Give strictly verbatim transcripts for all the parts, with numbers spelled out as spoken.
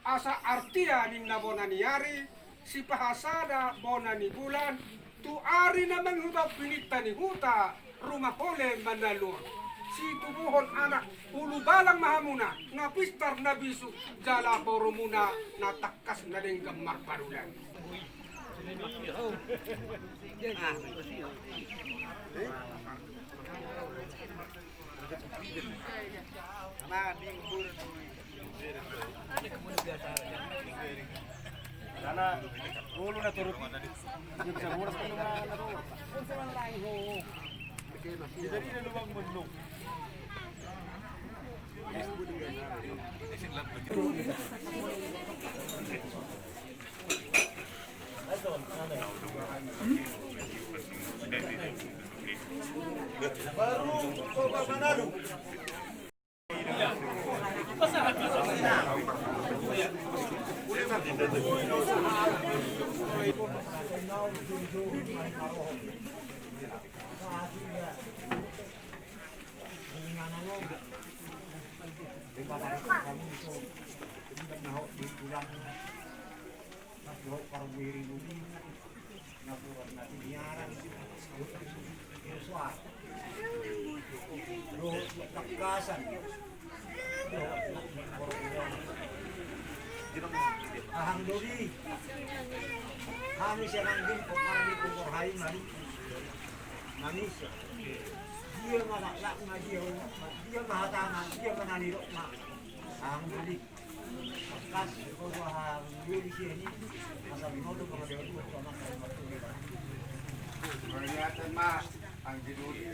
Asa artia ninna bona ni ari, sipahasada bona ni bulan, tu ari na mangihut on pininta ni huta, rumah hole Manalu on. Situbuhon anak ulubalang ma hamuna, na pistar na bisuk, jala borumuna na tangkas na denggan marparulan. Ahang doli, hami sian anggim pokokna di pungkur hai mani manusia. Dia ma laklakna, dia ma hatana, dia ma na nidokna. Ahang doli. Mauliate ma, anggi doli,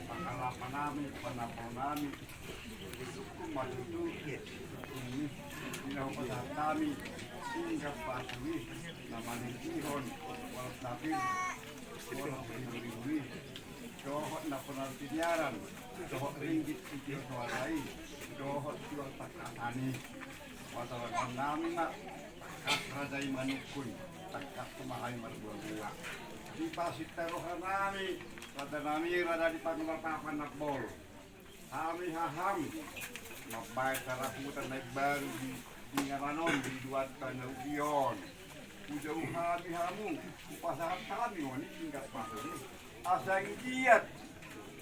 pangalaman nami, panapol nami, disungkun ma tutu, ini, di na hupasahat hami, singkat pasui, na maningkihon, walau stabil, walau uli-uli, dohot na penalti niaran, dohot ringgit sitio soara i, dohot suang tangkasan i. Pasahaton nami ma, tangkas raja i manungkun, tangkas ma hami marbuabua. Dipasinta roha nami, raja nami, raja di panguapan na bol. Hami haham, mambaen sarahutan na imbaru di, di inganan on, di duanta na uli on. Hujou hami hamu, hupasahat hami on i singkat pasui. Asa anggiat,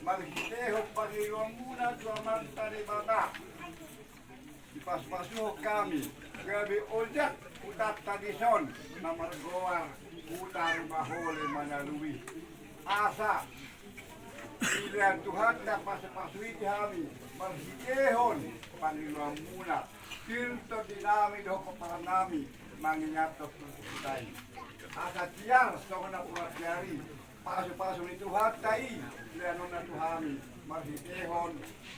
marhitehon pangidoanmuna tu Amanta Debata. Dipasupasuhon hami, gabe ojak hutanta dison, na margoar Huta Rumahole Manalu i. Asa, dilean Tuhanta pasupasu i di hami, marhitehon pangidoanmuna, pir tondi nami dohot pomparan nami, mangingathon tu huta i. Asa tiar songon na puratiar i, pasupasu ni Tuhanta i, leanonna tu hami, marhitehon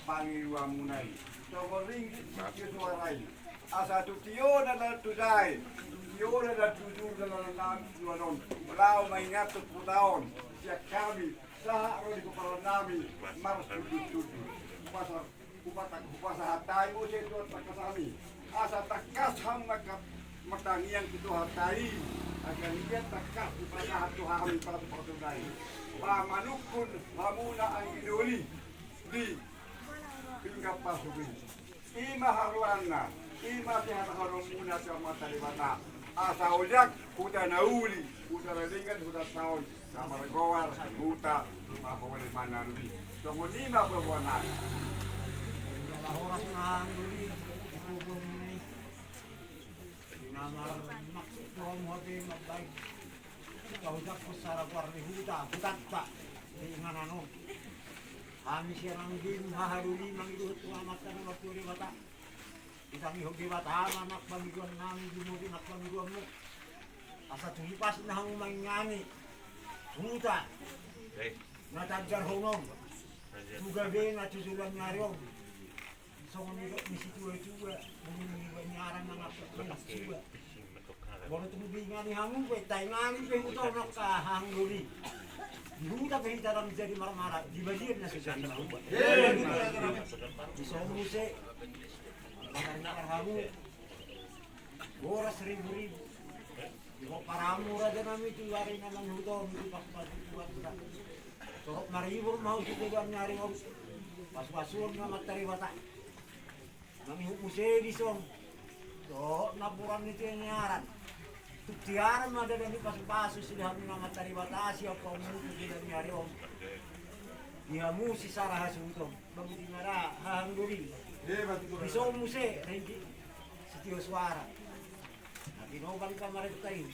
pangidoanmuna i. Songon ringgit sitio soara i. Asa tu tiona na tu jae, tu tiona na tu julu na lalan nami tu joloan on, laho mangingathon tu huta on, sian hami, sahat ro di pomparan nami, marsundut-sundut. Pasar Hupatak-, hupasahat hami muse tu angka hami. Asa tangkas hamu mangka-, martangiang tu Tuhanta i. Anggiat tangkas dipasahat tu hami pasupasu i. Ba manungkun hamuna anggi doli di pinggan pasui. I ma haroanna, i ma sihatahononmuna tu Amanta Debata. Asa ojak huta na uli, huta na denggan, hutanta on. Na margoar Huta Rumahole Manalu i. Songon i ma boaboa nami. Jala horas ma anggi doli, di gogo ni na marmaksud tu hamu hape mambaen. Hujak saragoar ni huta, hutanta di inganan on. Hami sian anggim haha doli mangido tu Amanta na martua Debata. Ditangihon Debata ma nang pangidoan nami, di modi nang pangidoanmu. Asa tu hipasna hamu mangingani huta na tanjarhon on tu gabena tu joloan ni ari on. Songon nidok ni situa-tua, molo nidok ni aran na nangkok ni situa. Molo tung diingani hamu pe, taingani pe huta on angka hahang doli. Di huta pe hita ndang jadi marmara, di balian na so jadi marmara. Dison muse. Marhamu boras ribu-ribu. Di pomparanmu raja nami tu ari na mangihut on, tu pasupasu ni Tuhanta. Torop maribur ma hamu tu joloan ni ari on. Pasupasuon ma Amanta Debata. Mangihut muse dison. Dohot napuran ni Tianiaran. Tiaran ma dada ni pasupasu sude hamu na martaribatasi, ampun mutu sude ni ari on. Di hamu si sara hasuhuton. Baguti ma da, hahanggoli. Di son muse, ringki. Sitio suara. Na tinopa ni pamarenta i.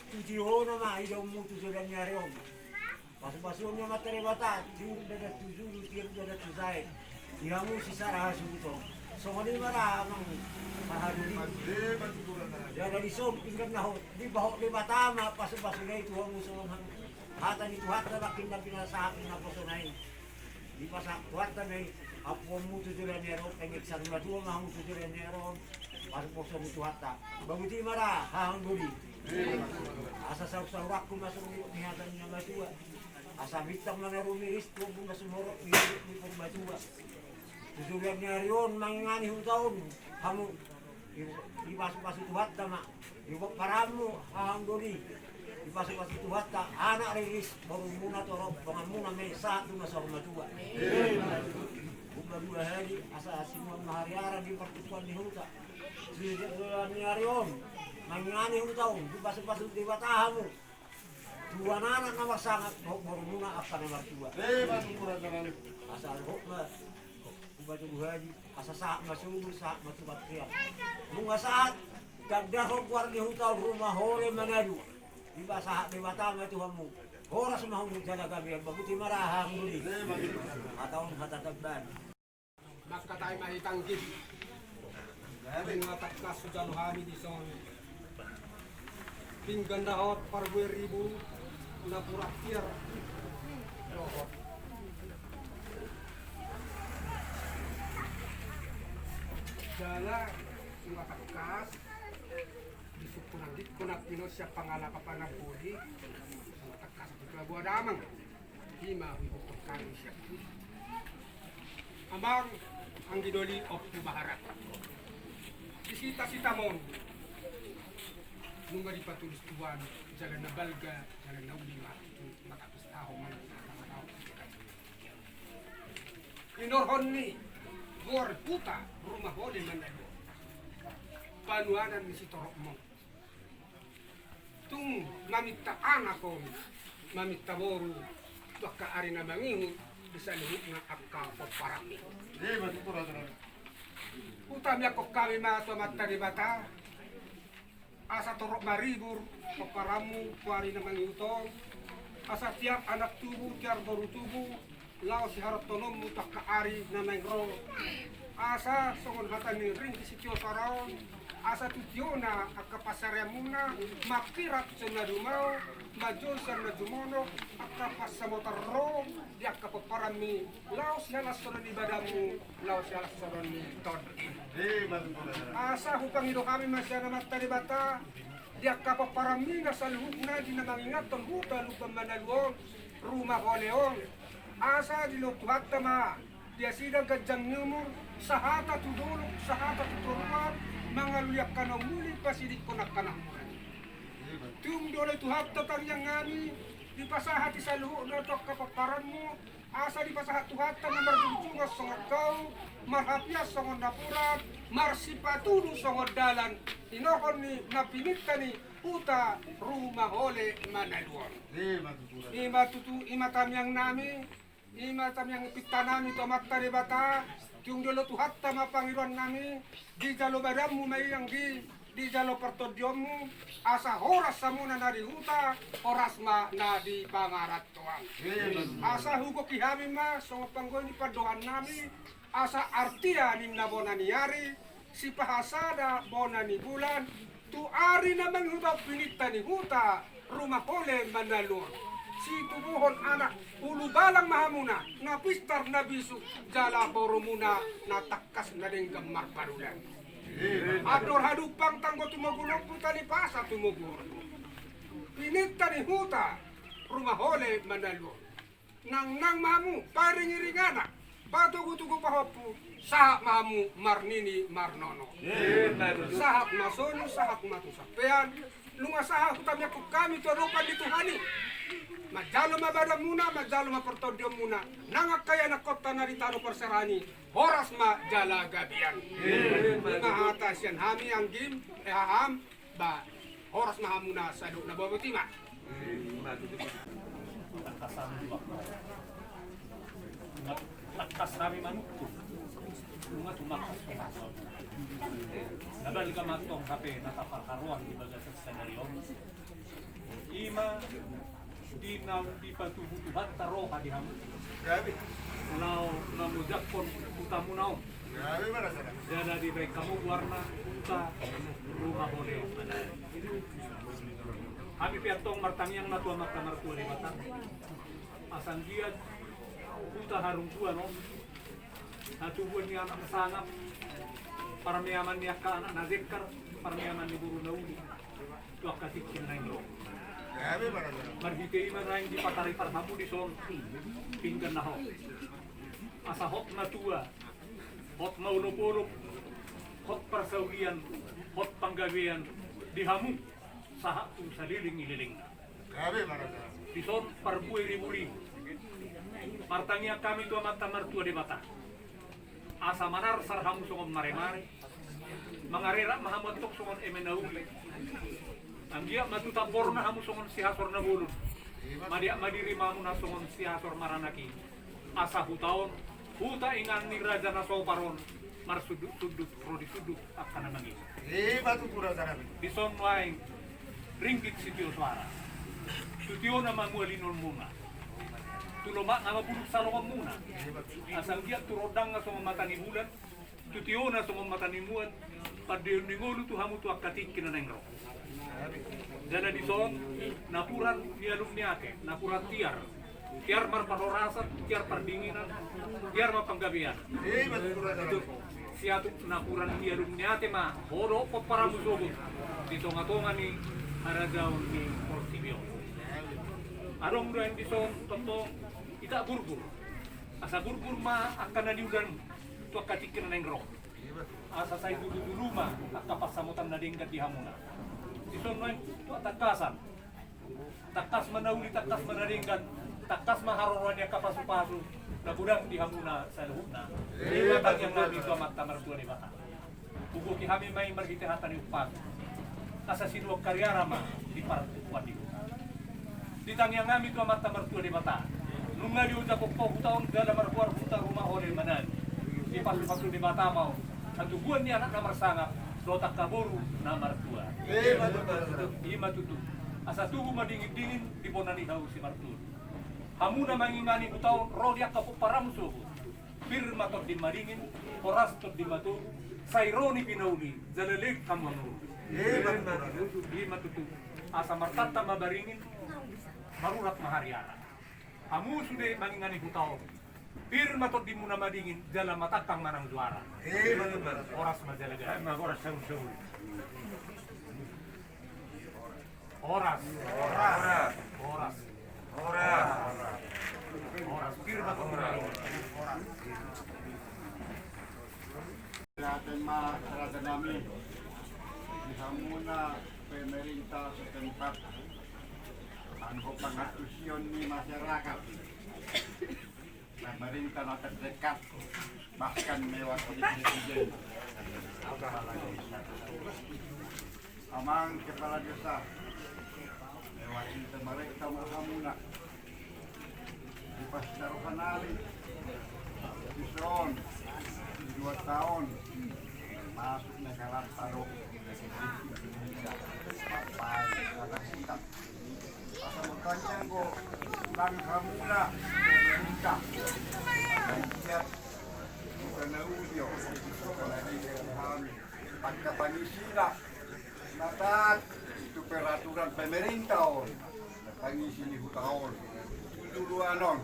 Tujihona ma, ida on mutu sude ni ari on. Pasupasuon ni Amanta Debata, tiur dadan tu julu, tiur dadan tu sae. Di hamu si sara hasuhuton. Songon i ma da amang hahanggoli. Jala di son pinggan na hot, dipahot Debata ma pasupasuna i tu hamu songon hata ni Tuhanta nangkin na pinasahat ni naposona i. Dipasahat Tuhanta ma i, ampun mutu sude ni ari on, pengeksan matua ma hamu sude ni ari on. Pasupasu ni Tuhanta. Baguti ma da, hahanggoli. Asa saur-sauranku ma songon nidok ni hata ni na matua. Asa bintang ma na rumiris tu ombun na sumorop di Purbatua. Tu sude ni ari on mangingani huta on hamu. Di, dipasupasu Tuhanta ma. Di pomparanmu hahanggoli. Dipasupasu Tuhanta anak riris, borumuna torop, donganmuna ma i sahat tu na saur matua. Umbahen dua hali asa sinuan ma hariara di partutuan ni huta. Di sude ni ari on mangingani huta on dipasupasu Debata hamu. Tuan anak na marsangap, dohot borumuna angka na martua. Asa dohot ma Umbahen dua hali asa sahat ma sobu, sahat ma tu bangkean. Nunga sahat tanda hot goar ni huta on Rumahole Manado. Dipasahat Debata ma tu hamu. Horas ma hamu jala gabe, baguti ma da hahanggoli. Hata on hata tamban. Mangkatai ma hita nangkin. Nunga tangkas hujalo hami di son. Pinggan na hot parbue ribu, napuran tiar dohot. Jala nunga tangkas disungkun anggingku na pinangido sian pangalapan na boli. Nunga tangkas di pelabuhan damang. Ima huihuthon hami sian amang anggi doli Ompu Baharata. Di sita-sitamon nunga dipatulus Tuhan jalan na balga, jalan na uli ma tu mata pistahon manang mata manahon. Inorhon ni goar huta Rumahole Manado, panuanan ni sitorop mon. Tung maminta anak on, maminta boru tu angka ari na mangihut di saluhutna angka pomparanmi. Hutamiangkon hami ma tu Amanta Debata asa torop maribur pomparanmu tu ari na mangihut on. Asa tiar anak tubu, tiar boru tubu, laos siharothononmu tu angka ari na naeng ro. Asa songon hata ni ringki sitio suara on, asa tu tiona angka pansarianmuna, mangkirap sian na jumao, manjou sian na jumonok, angka pansamotan ro di angka pomparanmi, laos sihalashononmu badanmu, laos sihalashononmu tondi. Asa hupangido hami ma sian Amanta Debata di angka pomparanmi na saluhutna di na mangingathon huta Lumban Manado on, Rumahole on. Asa dilehon Tuhanta ma di nasida ganjang ni umur, sahata tu dolok, sahata tu toruan, mangalului angka na umuli, pasidingkon angka na umuli. Tung dilehon Tuhanta tangiang nami, dipasahat i saluhutna tu angka pomparanmu, asa dipasahat Tuhanta na marjungjungan songon hau, marhapian songon napuran, marsipatudu songon dalan, inorhon ni na pininta ni huta Rumahole Manado on. Ima tutu, ima tangiang nami, ima tangiang pinta nami tu Amanta Debata, tung dilehon Tuhanta ma pangidoan nami, dijalo badanmu ma i anggi, dijalo partondionmu, asa horas hamuna na di huta, horas ma na di pangarantoan. Asa hugohi hami ma songon panggohi ni pandohan nami, asa artia ninna bona ni ari, sipahasada bona ni bulan, tu ari na mangihut on pininta ni huta Rumahole Manado on. Situbuhon anak ulubalang ma hamuna, na pistar na bisuk, jala borumuna na tangkas na denggan marparulan. Andor hadumpang tanggo tumogu, lombu tali pasa tumogu horbo. Pininta ni huta Rumahole Manado on. Nangnang ma hamu, pairing-iring anak, patogu-togu pahompu, sahat ma hamu marnini marnono. Sahat ma solu, sahat ma tu sampean. Nunga sahat hutamiangkon hami tu adopan ni Tuhan i. Manjalo ma badanmuna, manjalo ma partondionmuna, nang angka ianakhonta na di tano parserahan i, horas ma jala gabean. I ma hata sian hami anggim, eh, haham, ba, horas ma hamuna saluhutna, botima. Tangkas hami manungkun. Nunga tumangkas. Na balga ma antong hape na taparharoan di bagasan sadari on. I ma di naung dipatubu Tuhanta roha di hamu. Laho mangojakhon hutamuna on. Jala dibahen hamu goarna huta rumahole. Hami pe antong martangiang ma tu Amanta Martua Debata. Asa anggiat huta harungguan on, hatubuan ni anak na sangap, parmeaman ni angka anak na jengkar, parmeaman ni boru na uli tu angka tingki na naeng ro. Marhite i ma naeng dipataripar hamu dison pinggan na hot. Asa hot matua, hot maolopolop, hot parsaulian, hot panggabean di hamu sahat tu saleleng ni lelengna. Dison parbue ribu-ribu. Martangiang hami tu Amanta Martua Debata. Asa manarsar hamu songon maremare. Mangarerak ma hamu antong songon eme na uli. Anggiat ma tu tamborna hamu songon sihasor na bolon. Madiak ma diri ma hamuna songon sihasor maranak i. Asa huta on, huta inganan ni raja na sopar on, marsundut-sundut, ro di sundut angka na mangihut. Ima tutu raja nami. Dison nuaeng ringgit sitio soara. Tu tiona ma mualinonmuna. Tu lomakna ma bulung salongonmuna. Asa anggiat tu rondangna songon mata ni bulan, tu tiona songon mata ni muan, pandeon ni ngolu tu hamu tu angka tingki na naeng ro. Jala dison, napuran ni alum ni ate, napuran tiar. Tiar marparhorasan, tiar pardinginan, tiar marpanggabean. Siatup napuran ni alum ni ate ma, ho dohot pomparanmu sogot, di tonga-tonga ni harajaon ni portibi on. Adong do nuaeng dison, tongtong, itak burgur. Asa burgur ma angka na niulanmu tu angka tingki na naeng ro. Asa sai dulu-dulu ma angka pansamotan na denggan di hamuna. Dison nuaeng tu hatangkasan. Tangkas ma na uli, tangkas ma na denggan, tangkas ma haroroan ni angka pasu-pasu na godang di hamuna saluhutna. Ima tangiang nami tu Amanta Martua Debata. Hugohi hami ma i marhite hata ni umpasa. Asa sinuan hariara ma di partubuan ni huta. Ditangiang hami tu Amanta Martua Debata. Nunga diojakhon ho huta on jala margoar huta rumahole manang. Dipasu-pasu Debata ma on hatubuan ni anak na marsangap dohot angka boru na martua. Ima tutu. Asa tubu ma dingin-dingin di bona ni hau simartudu. Hamu na mangingani huta on ro di angka pomparanmu sogot. Pir ma tondi madingin, horas tondi matogu, sai ro ni pinauli, jala leleng hamu hamu. Ima tutu. Asa martanta ma baringin, marurat ma hariara. Hamu sude mangingani huta on. Pir ma tondimuna madingin, jala matangkang manang juara. Horas ma jala gabe. Horas. Horas. Horas. Horas. Horas. Pir ma tondimuna madingin. Horas. Ate ma raja nami, di hamuna pemerintah setempat, anggo pangantusion ni masyarakat, pemerintah na terdekat, bahkan mewakili presiden. Amang kepala desa, mewakili pemerintah ma hamuna. Di pas taruhan nami. Dison dua taon masuk negara taruh. Baik, anak kita. Asa bertanya, anggo nang hamuna pemerintah. Lihat bukan audio, bukan ada yang kami. Angka pangisina na taat tu peraturan pemerintah on, pangisi ni huta on, tu juluan on.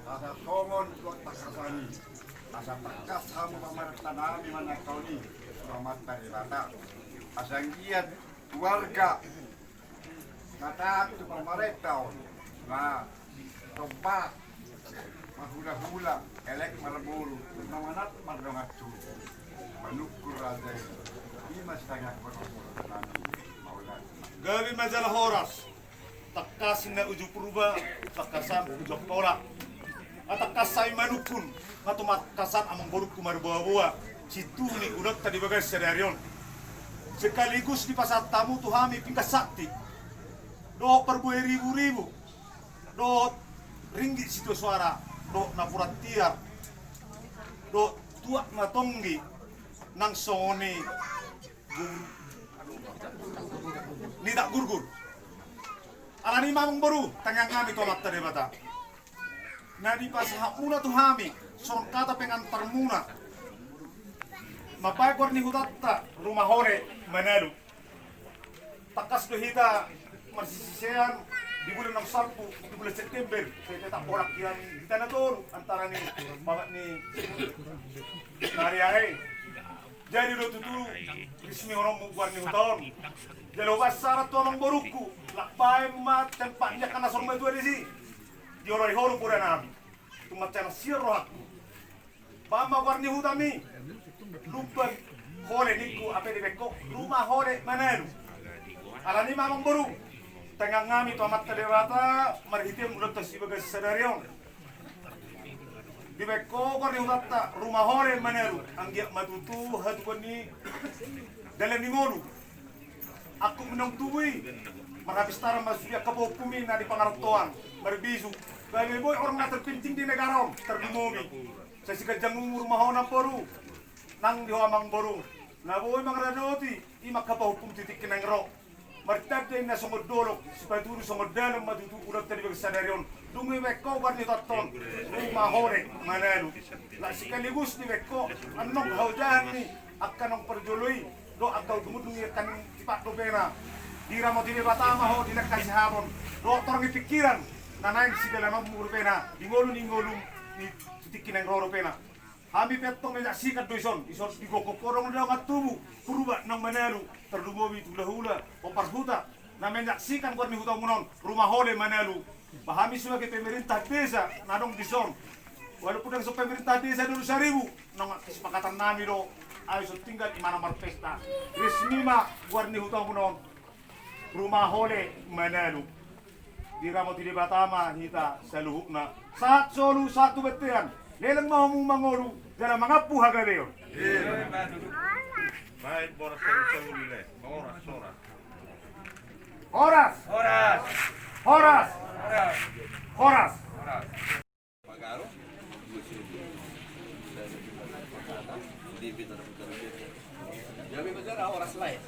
Asa songon tu tangkasan i, asa tangkas hamu pamarenta nami manangkaon i, tu Amanta Debata. Asa anggiat keluarga na taat tu pamarenta on, na tompa mahula-hula, elek marboru, na manat mardongan tu manungkun raja i. Ima sitangihon nami, mauliate. Gabe ma jala horas. Tangkas na uju Purba, tangkasan uju Angkola. Tangkas hami manungkun, nga tumangkasan amangborungku marboaboa situtu ni ulaonta di bagas sadari on. Sekaligus dipasahat hamu tu hami pinggan sakti dohot parbue riburibu, dohot ringgit sitio soara, dohot napuran tiar, dohot tuak na tonggi, nang songon i guru ni tak gurgur. Alani i ma amangboru, tangiang hami tu Amanta Debata na dipasahatmuna tu hami songon hata pengantarmuna mambahen goar ni hutanta Rumahole Manalu. Tangkas do hita marsisisean di bulan na salpu, di bulan September, sai tetap holan hian hita na tolu antara ni babat ni na ari ahe. Jadi do tutu resmi holan goar ni huta on. Jala hupasahat tu amangborungku, laos bahen ma tempat ni angka na saur matua disi. Dioloi ho do poda nami, tung mansai na sian rohangku. Bahen ma goar ni hutami, Lumban Hole ningku, hape dibahen ho Rumahole Manalu. Alani i ma amangboru, tangiang hami tu Amanta Debata marhite ulaonta di bagas sadari on. Dibahen ho goar ni hutanta Rumahole Manalu, anggiat ma tutu hatubuan ni dalan ni ngolu. Angkup ni naung tubu i, marhapistaran ma sude angka pahompu i na di pangarantoan, marbisuk. Gabe boi orang na terpenting di negara on tarlumobi. Sai siganjang umur ma ho namboru, nang di ho amangboru, na boi mangaradoti i ma angka pahompu tu tingki na naeng ro. Martanda inna songon dolok, sipatudu songon dalan ma tutu ulaonta di bagas sadari on. Dung i dibahen ho goar ni hutanta on Rumahole Manalu. Laos sekaligus dibahen ho annon haojahan ni angka naung parjolo i, dohot angka ujung-ujung ni angka na tipak dope na. Diramoti Debata ma ho di na hasehaton dohot torang ni pikiran na naeng sidalananmu dope na di ngolu ni ngolum tu tingki na naeng ro dope na. Hami pe antong menyaksikan do dison, dison di gokhon ho do dongan tubu Purba nang Manalu, tarlumobi tu hulahula, hombar huta, na menyaksikan goar ni hutamuna on Rumahole Manalu. Ba hami sebagai pemerintah desa na adong dison, walaupun ndang so pemerintah desa Dolok Saribu, nang kesepakatan nami do, ai so tinggal imana marpesta. Resmi ma goar ni hutamuna on Rumahole Manalu. Diramoti Debata ma hita saluhutna. Sahat solu, sahat tu bontean. Leleng ma hamu mangolu jala mangampu hagabeon. Baik, boras solu solu le. Horas, horas. Horas. Horas. Horas. Horas. Magaro, dua sio. Di bita dapat dapat. Jadi, bajar horas lae.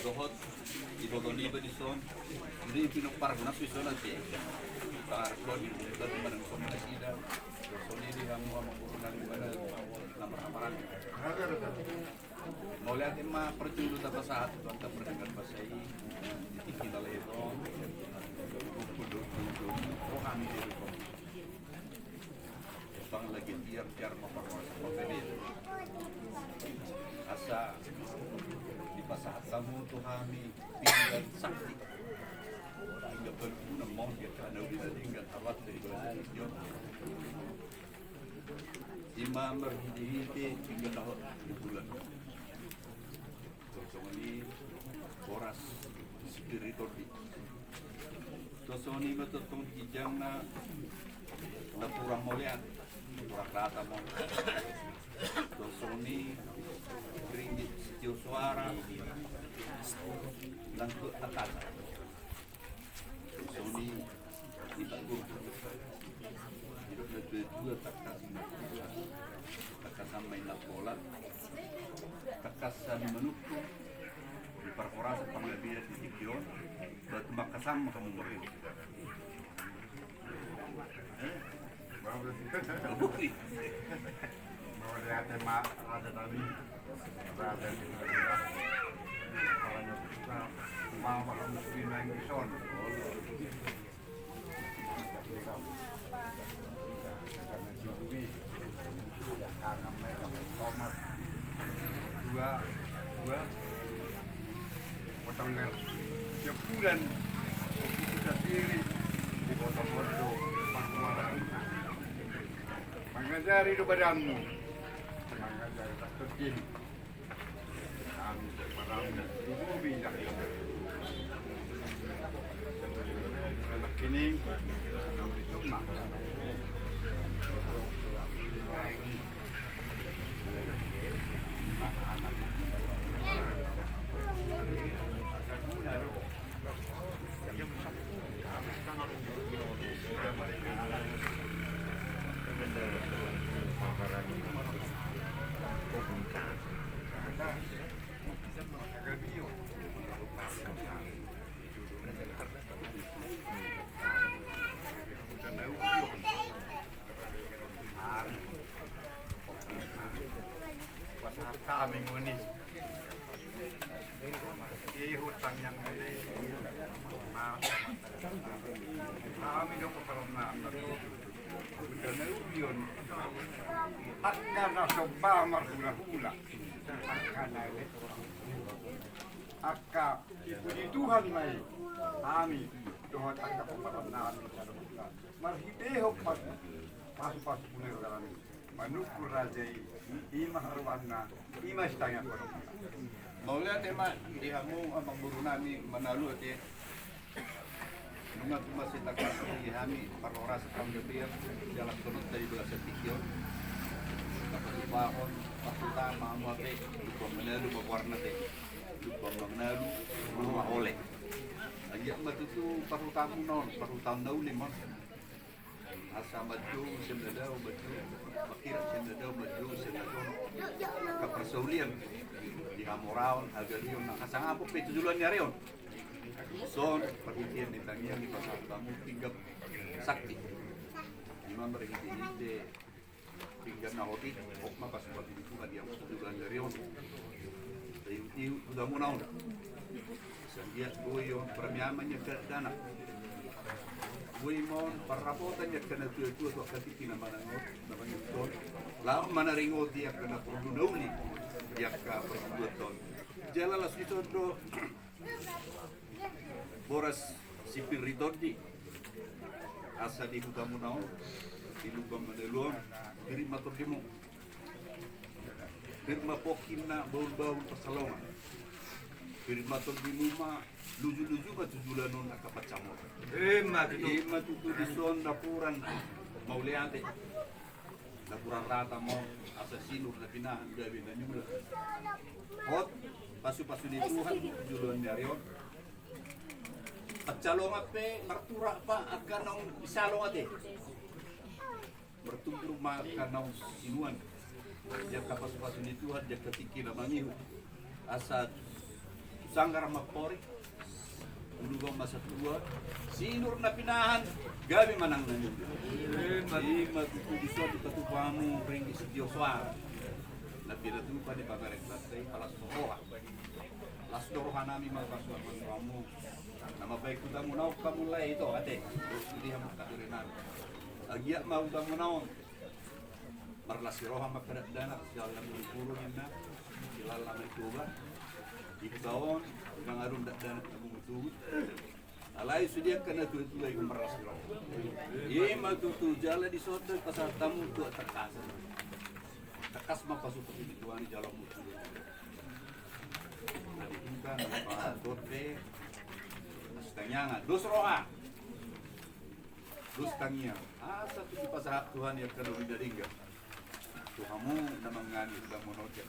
Dohot, di boto ni bani son. Di pinompar guna suison nanti. Tar koni, tar mana son nasida. Son ini kamu sama guru nang mana, nama ramaran. Mauliate ma parjolo tapasahat tu angka pardengar basa i, di tingki na laho i, kumpul do, kumpul do, roha ni diri. Bang lagi tiar-tiar ma parhorasan pambedaan. Asa dipasahat hamu tu hami pinggan sakti. Pinggan balu guna mohon dia kana udah tinggal awat dari bahasa Indonesia. Ima marhite-hite pinggan dohot di bulan. Songon i boras sipir ni tondi. Songon i ma tongtong di ginjangna napuran mauliate, napuran rata ma. Songon i ringgit sitio soara nang tu atasa. Songon i, di tanggur. Di dua-dua tangkas. Tangkasan ma inna pola. Tangkasan manungkun. Di parhorasan panggabean di tingki on. Ba tumangkasan ma hamu mangolu. Eh? Mauliate ma raja nami, raja ni raja. Raja kita, mama muslim nang dison. Karena mereka Tomat. Dua, dua. Potong ngar. Tiap bulan. Kita sendiri. Di potong-potong. Pas keluaran. Mangajari do badanmu. Mangajari tak terjadi. Kami berperan di bumi yang Angka na somba marhulahula, angka na, angka dipuji Tuhan ma i, hami dohot angka pomparan nami. Marhitehon pasupasu ni roha nami manungkun raja i, i ma haroanna, i ma sitangiang. Mauliate ma di hamu amangboru nami Manalu ate. Nunga tumasitangkasi hami parhorasan, panggabean, jala songon tadi doa satingki on. Tapatupahon, partama hamu ate, Lumban Manalu ma goarna ate. Lumban Manalu, Ruma Hole. Anggiat ma tutu parhutamuna on, parhuta na uli ma on. Asa manjou sian na dao, manjou, manghiras sian na dao, manjou sian na sono. Angka parsaulian di hamoraon, hagarion, na hasangapon pe tu joloan ni ari on. Dison, parhitean ni tangiang, dipasahat hamu pinggan sakti. I ma marhitehite pinggan na hot i, hot ma pasupasu ni Tuhan di hamu tu joloan ni ari on. Taihutihut tu hamuna on. Sai anggiat boi on paramiaman ni angka dakdanak. Boi ma on parrapotan ni angka natuatua tu angka tingki na manang on, na mangihut on. Laho manaringoti angka na porlu na uli di angka parguruan on. Jala laos dison do boras sipir ni tondi. Asa di hutamuna on, di Lumban Manalu on, pir ma tondimu. Pir ma pongki na bahulbahul pansalongan. Pir ma tondimu, ma lujuluju ma tu joloan on angka pansamotan. I ma tutu. I ma tutu dison napuran mauliate. Napuran rata ma on, asa sinur na pinahan gabe na niula. Hot pasupasu ni Tuhan tu joloan ni ari on. Pansalongan pe marturak, pa angka naung disalong ate. Martumbur ma angka naung sinuan. Di angka pasupasu ni Tuhan di angka tingki na mangihut. Asa tu sanggar ma amporik, tu lubang ma satua, sinur na pinahan gabe ma nang na niula. I ma tutu dison dipatupa hamu ringgit sitio soara. Na pinatupa ni pamereng banta i, pala so roha. Las do roha nami mangasuhon hamu. Na mambahen hutamuna on hamu lae, ito ate. Dos di hamu angka torinami. Anggiat ma hutamuna on marlas ni roha ma angka dakdanak, siala na murumuru ninna, siala na mancoba. Di huta on mangalum dakdanak na murumuru. Alai sude angka natuatua i marlas ni roha. I ma tutu, jala dison do dipasahat hamu tu angka tangkas. Tangkas ma pasupasu ni Tuhan i jalo mutu. Adi hita na patonte. Sitangiangan, dos roha. Dos tangiang. Asa tutu dipasahat Tuhan i angka na uli na denggan tu hamu na mangan i, tu hamu na uli.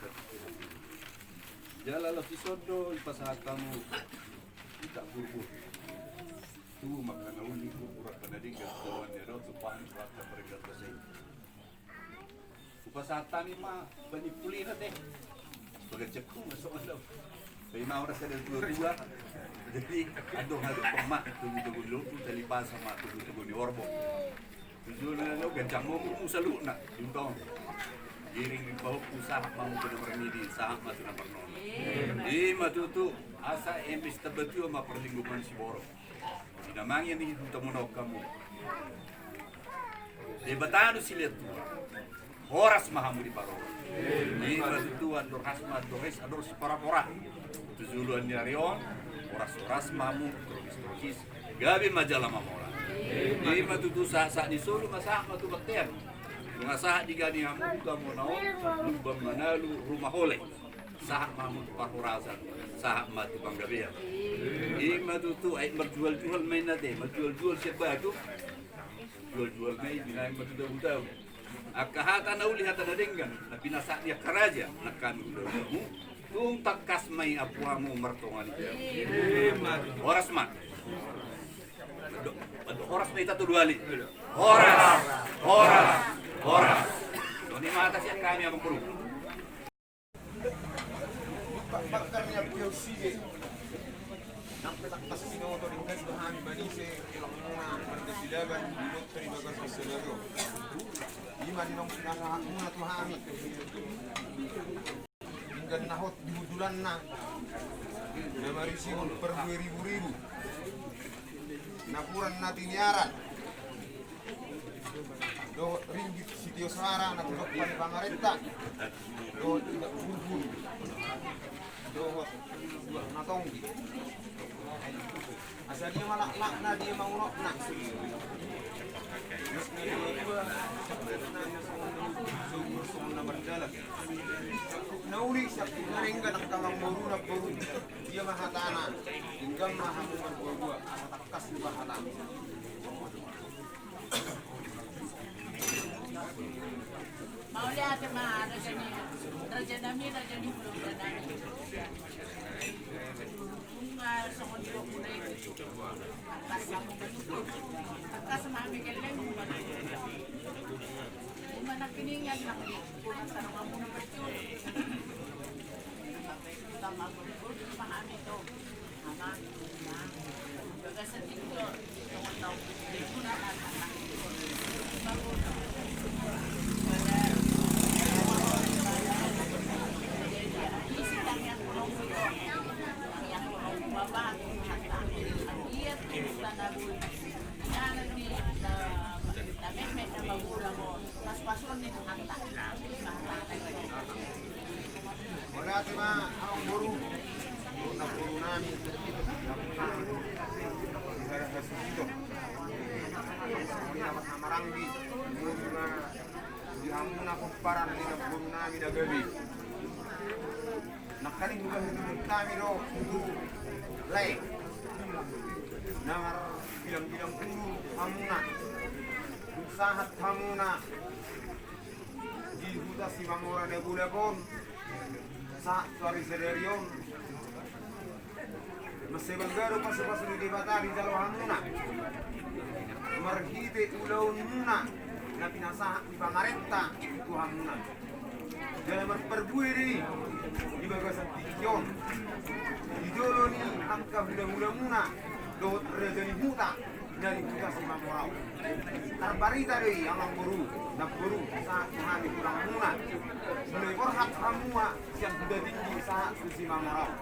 Jala laos dison do dipasahat hamu hita gurbur. Tu ma angka na uli, gurbur angka na denggan tu joloan ni ari on, tu pahan tu angka parenggan basa i. Hupasahat hami ma panimpulina te. Bagan cekku ma songon na. Paima ora sada dua dua. Jadi adong hadu pema tugu-tugu lopu tali pasa ma tugu-tugu ni orbo. Tujuan na lo gancang mo mu saluhutna di huta on. Giring di pahompu sahat ma mu tu na marmidi, sahat ma tu na marnono. I ma tutu asa eme sitamba tua ma parlinggoman siborok. Di na mangian di hutamuna on hamu. Debata do silehon tua. Horas ma hamu diparorot. I ma tutu andor has ma andor hes andor sipora-pora. Tu joloan ni ari on, horas-horas ma hamu, trokis-trokis. Gabe ma jala mamola. I ma tutu sahat-sahat ni solu ma sahat ma tu bontean. Nunga sahat digani hamu hutamuna on, Lumban Manalu, Ruma Hole. Sahat ma hamu tu parhorasan, sahat ma tu panggabean. I ma tutu, ai marjual-jual ma inna te, marjual-jual sian batu. Jual-jual ma i, binahen ma tu dabu-dabu. Angka hata na uli, hata na denggan na pinasahat ni angka raja, nang hami hulahulamu, tung tangkas ma i apuhamu martonga ni jabu. Horas ma. Mandok, mandok horas ma hita tolu hali. Horas, horas, horas. Songon i ma hata sian hami, amangboru. Banggar ni ampia usige. Nang pe tangkas binoto denggan do hami manise tulangmuna marga Silaban, binoto di bagasan sadari on. I ma naung pinasahatmuna tu hami. Denggan na hot di hundulanna, na marisihon parbue ribu-ribu, napuran na tiniaran, dohot ringgit sitio soara na tudok ni pamarenta, dohot indak bulbul, dohot duak na tonggi. Asa dia ma laklakna, dia ma unokna. Terus na dia dua, songon na mardalan. Na uli, na denggan, angka amangboru, namboru. Dia ma hatana, denggan ma hamu marbuabua, asa tangkas ma hatana. Mauliate ma, raja ni, raja nami, raja ni hulahula nami. Nunga songon i do hudok i. Tangkas ma hamu manutu, tangkas ma hami gelleng. Ima nangkiningan nang di, kurang tarang hamu na bercuri. Sampai kita mampu, ma hami do. Mauliate ma amangboru, namboru nami, di hara hasuhuton. Di na marhahamaranggi, di hamuna pomparan ni namboru nami na gabe. Nangkaning hubahen hami do tu lae na marbilang-bilang ulu hamuna. Tung sahat hamuna di huta Simamora na bolak on, sahat tu ari sadari on, mansai bangga do pasupasu ni Debata dijalo hamuna marhite ulaonmuna na pinasahat ni pamarenta tu hamuna. Jala marparbue do i di bagasan tingki on, di jolo ni angka hulahulamuna dohot raja ni huta na di huta Simamora on. Tarbarita do i, amangboru, namboru, sahat tu hami tulangmuna. Mulai borhat hamu ma sian Huta Tinggi sahat tu Simamora on.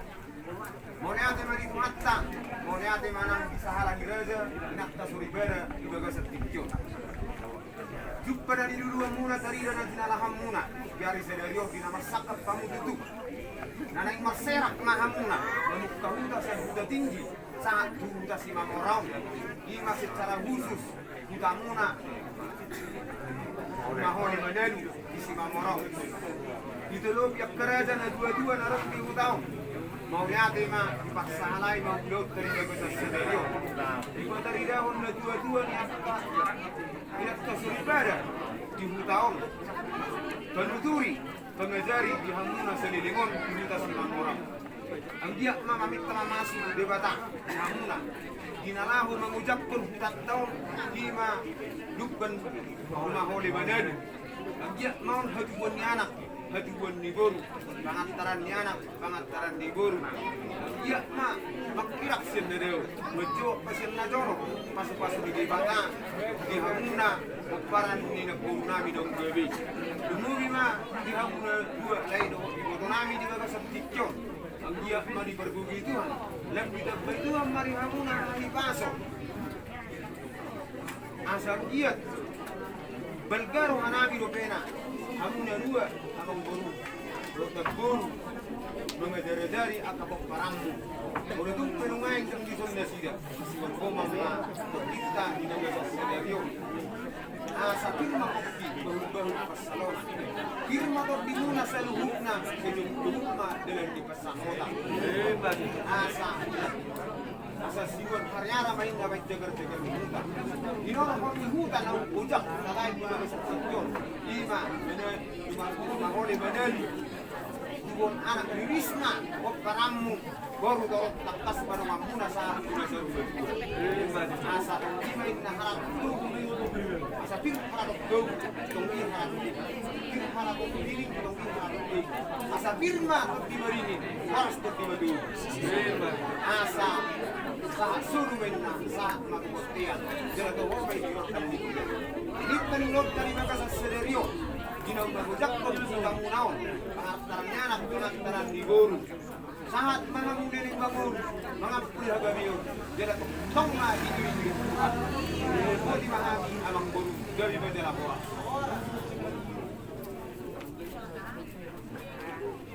Mauliate ma di Tuhanta, mauliate ma nang di sahala ni raja, inanta soripada di bagasan tingki on. Jumpa na niluluanmuna, tarida na jinalahanmuna di ari sadari on, di na marsangkap hamu tutu. Na naeng marserak ma hamuna mamungka huta sian Huta Tinggi sahat tu huta Simamora on. I ma secara khusus hutamuna Mahole Manalu di Simamora on. Ditolopi angka raja na dua-dua na ro di huta on. Mauliate ma, dipaksahalai ma ulaonta di bagasan sadari on. Dipataridahon na dua-dua ni angka, ni angka soripada di huta on. Panuturi, pangajari di hamuna saleleng on di huta Simamora on. Anggiat ma maminta mamasu Debata di hamuna di na laho mangojakhon hutanta on, i ma Lumban Mahole Manalu. Anggiat ma on hatubuan ni anak, hatubuan ni boru, pangantaran ni anak, pangantaran ni boru. Anggiat ma manghiras sian na dao, manjou ma sian na torop pasupasu ni Debata di hamuna pomparan ni namboru nami naung gabe. Lumobi ma di hamuna dua lae dohot iboto nami di bagasan tingki on. Anggiat ma dipargogoi Tuhan, lam ditambai Tuhan ma di hamuna hahipason. Asa anggiat balga roha nami dope na, hamuna dua, amangboru dohot namboru, mangajarajari angka pomparanmu. Molo tung pe nuaeng dang dison nasida, masiwan gomang ma tonggikta di bagasan sadari on. Asa pir ma tondi bahulbahul pansalongan. Pir ma tondimuna saluhutna, sai tung ma dalan ni pansalongan. Asa, asa sinuan hariara ma inna baen jagarjagar ni huta. Di na hon ni huta na umbojak na lain di bagasan tingki on. Ima, ima, ima hole badan. Tubuan anak ririsna, pomparanmu, boru torop tangkas panonganmuna sahat tu na saruba. Asa tonggima inna haratonggima. Asa pir haratonggima, tonggi haratonggima. Pir haratonggima, tonggi haratonggima. Asa pir ma tonggi marini, horas tonggi madomu. Asa sahat solu ma inna, sahat ma tu bontean. Jala toho ma i di roha ni. Ini tadi roha ni bagasan sadari on. Di na umbojak tonggi tamuna on. Pangantaran ni anak, pangantaran ni boru. Sahat ma hamuna ni amangboru, mangampuli hagabeon, jala tongtong ma diiringi Tuhan. Boti ma hami amangboru, gabe ma jala horas.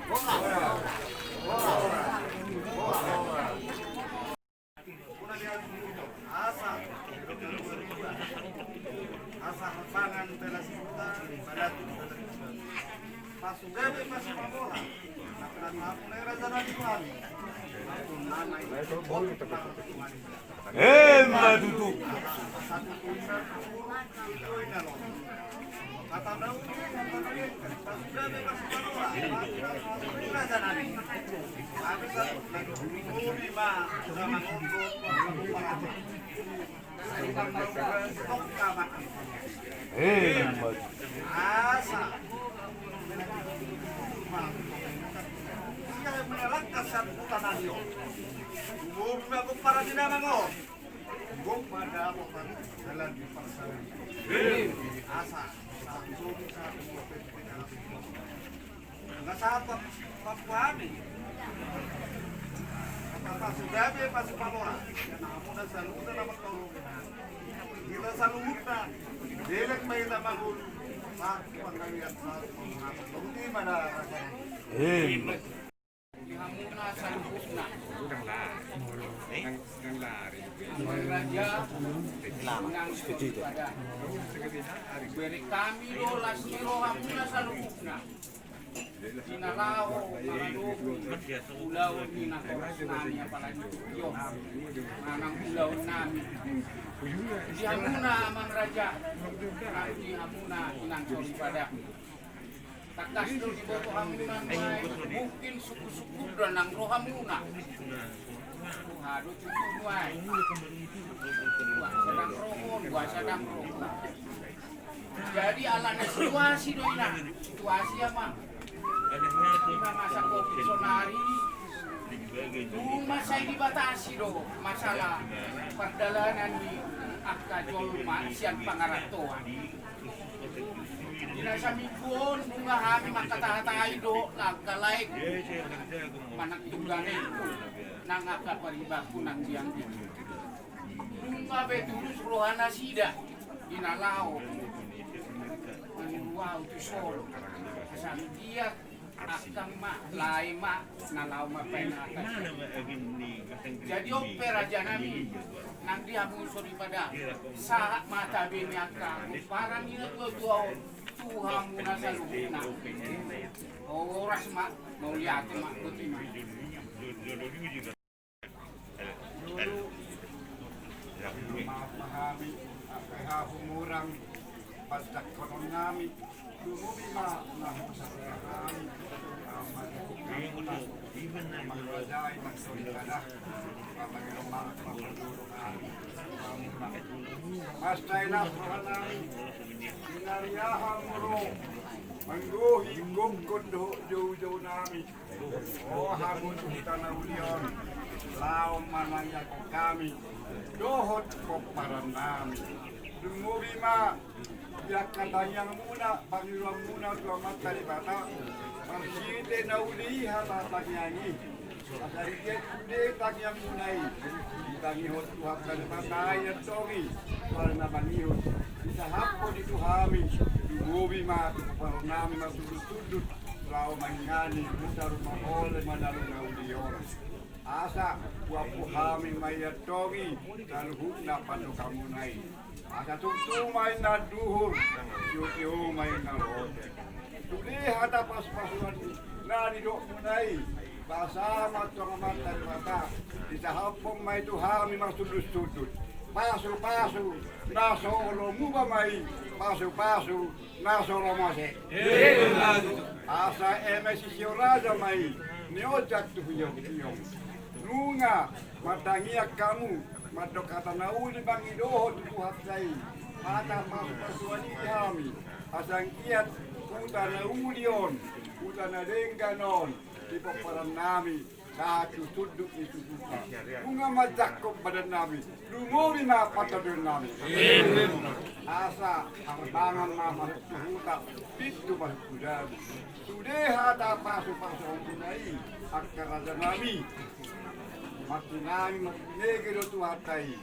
Horas. Horas. Horas. Asa, asa pangan telas huta, balatu, balatu. Pasugabe, pasupamora. Nang nang mulai raja nami Tuhan. Emma tutu. Asa. Ia menelakkan satu tanah yo. Umur na kumparan di nama ngo. Gok pada apa, Pak? Jalan di Parsari. Asa. Langsung satu. Nga sahat Papua hami. Pasugabe, pasupamora. Ia na hamuna saluhutna na martolu. Hita saluhutna. Delek ma hita mangolu. Pak, panggabean, Pak. Boti ma da. Di hamuna saluhutna. Amang raja, nang ibadah. Bere hami do las ni rohamuna saluhutna. Di na laho mangadopi ulaon ni natorasnami apalagi tingki on. Manang ulaonnami. Di hamuna amang raja, di hamuna inang soripada. Tangkas do diboto hamuna nuaeng, mungkin sungkunsungkun do nang rohamuna. Aha do tutu nuaeng. Boasa ndang ro on, boasa ndang ro on. Jadi alana situasi do ina, situasi amang. Ima masa covid sonari, tung ma sai dibatasi do masalah pardalanan ni angka jolma sian pangarantoan. Di na saminggu on nunga hami mangkatahatai do angka laengku manang tungganengku nang angka paribanku nang di Ambon. Nunga be tulus rohanasida di na laho mangido ahu tu Solo. Asa anggiat angkang ma, lae ma, na laho mambaen atas. Jadi on pe rajanami, nang di hamu soripada, sahat ma tabe ni angka pomparan ni natuatua on tu hamuna saluhutna. Horas ma, mauliate ma, boti ma. Jolo, maaf ma hami, angka hahumurang, panjangkonon nami, lumobi ma na husat nami, amang raja, amang soripada, amang maaf ma hahumurang nami. Masta inap roha nami, di na riaha molo manggohi gokkon dohot joujou nami. O hamu tu huta na uli on, laho manangiangkon hami dohot pomparan nami. Lumobi ma di angka tangiangmuna, pangidoanmuna tu Amanta Debata, marhite na uli i hata tangiang i. Asa di dia sude tangiangmuna i, ditangihon tu Amanta Debata i antong i, pala na mangihut, disahaphon i tu hami. Lumobi ma tu pomparan nami marsundutundut. Laho mangingani, mutar ma ole manalu na uli on. Asa, huampu hami ma i antong i, saluhutna pandohanmuna i. Asa tutu ma inna duhur, tio-tio ma inna lote. Sude hata pasu-pasuan na nidokmuna i, basa ma tu Amanta Debata, disahaphon ma i tu hami marsundut-sundut. Pasu-pasu na so olo muba ma i, pasu-pasu na so olo mose. Asa eme sisio raja ma i, nioja tu hiong-hiong. Nunga martangiang hamu, mandok hata na uli mangidohon tu Tuhanta i. Hata pasu-pasuan i hami, asa anggiat huta na uli on, huta na denggan on, di pomparan nami, sahat tu sundut ni susuta. Nunga manjangkon badan nami, lumobi ma pantadoan nami. Asa harbangan ma masuk tu huta, pintu masuk tu dalan. Sude hata pasu-pasu on i, angka raja nami. Mati nami marbinege do Tuhanta i.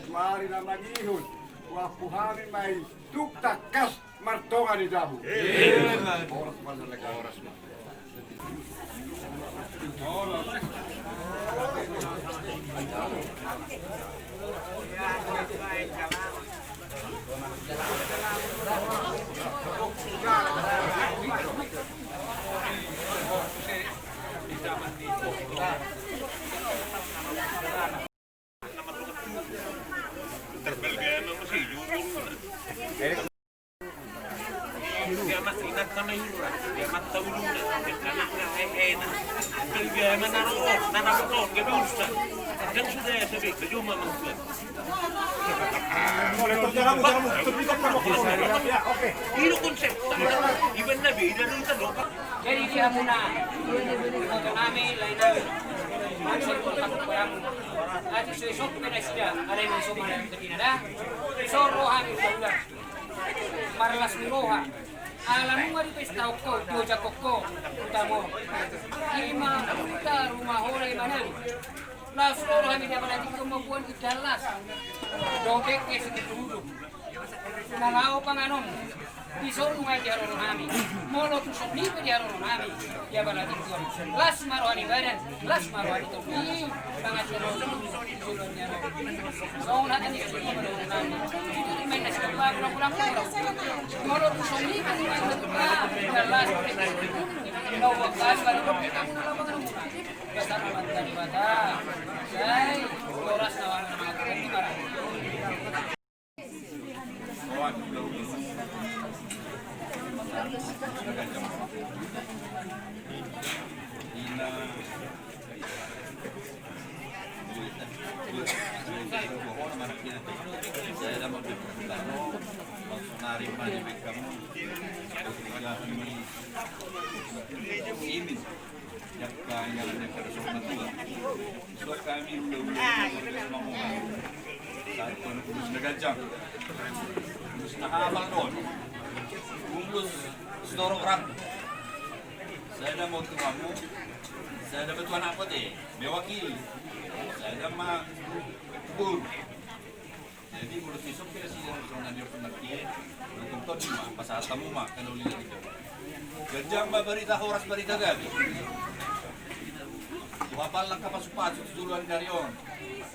Suari na mangihut, huampu hami ma i, tuk tangkas martonga ni jabu. Horas ma. Jadi di hamuna, foto nami, lae nami. Ati so isok pe nasida, alai na so mana ketina da. So roha ni uda-uda. Marlas ni roha. Ala nunga dipestahon ho, diojakhon ho, hutamu. Ima huta rumah hola imanan. Las roha ni dia mana jikko mambuan idalas. Dobek ke segitu dulu. Na laho panganon, dison nunga di haroro nami. Molo tuson nipe di haroro nami. Dia bala tuson. Las ma roha ni badan, las ma roha ni tondi. Pangan ni roha ni juluan ni anak. Songon hata ni suku ma roha nami. Itu di main nasi kepala pulang-pulang pulang. Molo tuson nipe nunga di haroro nami. Dia las. Nau bakas baru kita muna lapangan muna. Biasa aman dari mata. Sai, horas na wala na mata. Imin. Jaka inganan ni angka na so matua. So hami hula-hula ni Boru Mangoman. Sahat tu ulos na ganjang. Ulos na hapal do on. Ulos sitorop rambu. Sada ma tu hamu. Sada ma tu anak pate. Mewakili. Sada ma boru. Jadi molo sisok pe nasida songon na nidok ni martie, dukung tondi ma, pasahat hamu ma, angka na uli na di jabu. Ganjang ma barita, horas barita gabe. Huapal angka pasu-pasu tu joloan ni ari on.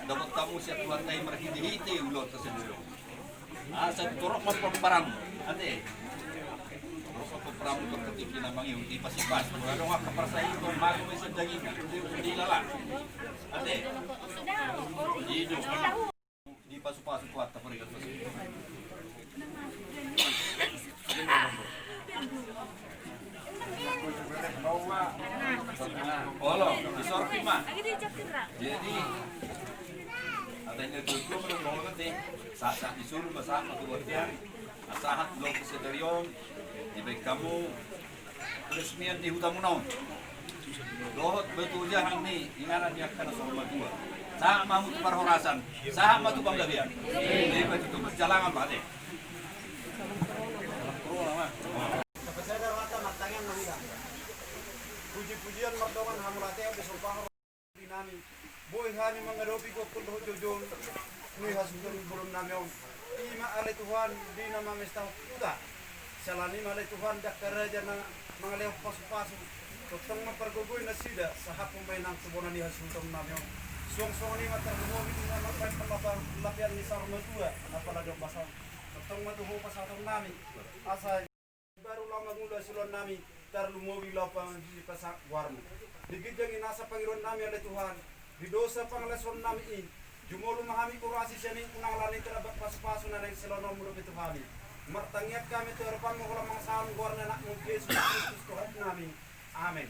Dapot hamu sian Tuhanta i marhite-hite ulaonta sadari on. Asa torop ma pomparanmu, ate. Torop ma pomparanmu tu angka tingki na mangihut, dipasi-pasi. Molo adong angka parsahiton, mago ma i sian dagingna, dilala. Ate. I do. Dipasu-pasu Tuhanta, parigat pasu. Olo, disorpi ma. Jadi, hata ni na tutu, molo molo nanti, sahat-sahat ni solu ma, sahat ma tu bontean. Sahat, blok sadari on, dibaen hamu. Peresmian ni hutamuna on. Dohot batu jahan ni inganan ni angka na so matua. Sahat ma hamu tu parhorasan, sahat ma tu panggabean. Jadi batu tu berjalangan ma ate. Puji-pujian mardongan hamauliateon di sorga. Nami, boi hami mangadopi gokhon dohot joujou ni hasuhuton bolon nami on. Ima ale Tuhan, di na mamestahon huta. Siala ni i ma ale Tuhan, di angka raja na mangalehon pasu-pasu. Tongtong ma pargogoi nasida, sahaphon ma i nang tu bona ni hasuhuton nami on. Suang songon i ma tarlumobi di na mambahen pallapang lapian ni saur matua, na pala dok basa. Tongtong ma tu ho pasahaton nami, asa baru laho mangula siluan nami, tarlumobi laho pangajui pasahat goarmu. Di ginjang i nasa pangidoan nami ale Tuhan, di dosa pangalaosion nami i, jumolo ma hami hurasi sian i unang alani tarabak pasupasu na naeng silehononmu dope tu hami. Martangiang hami tu adopanmu holan mangasahon goar ni anakmu Jesus Kristus Tuhan nami. Amen.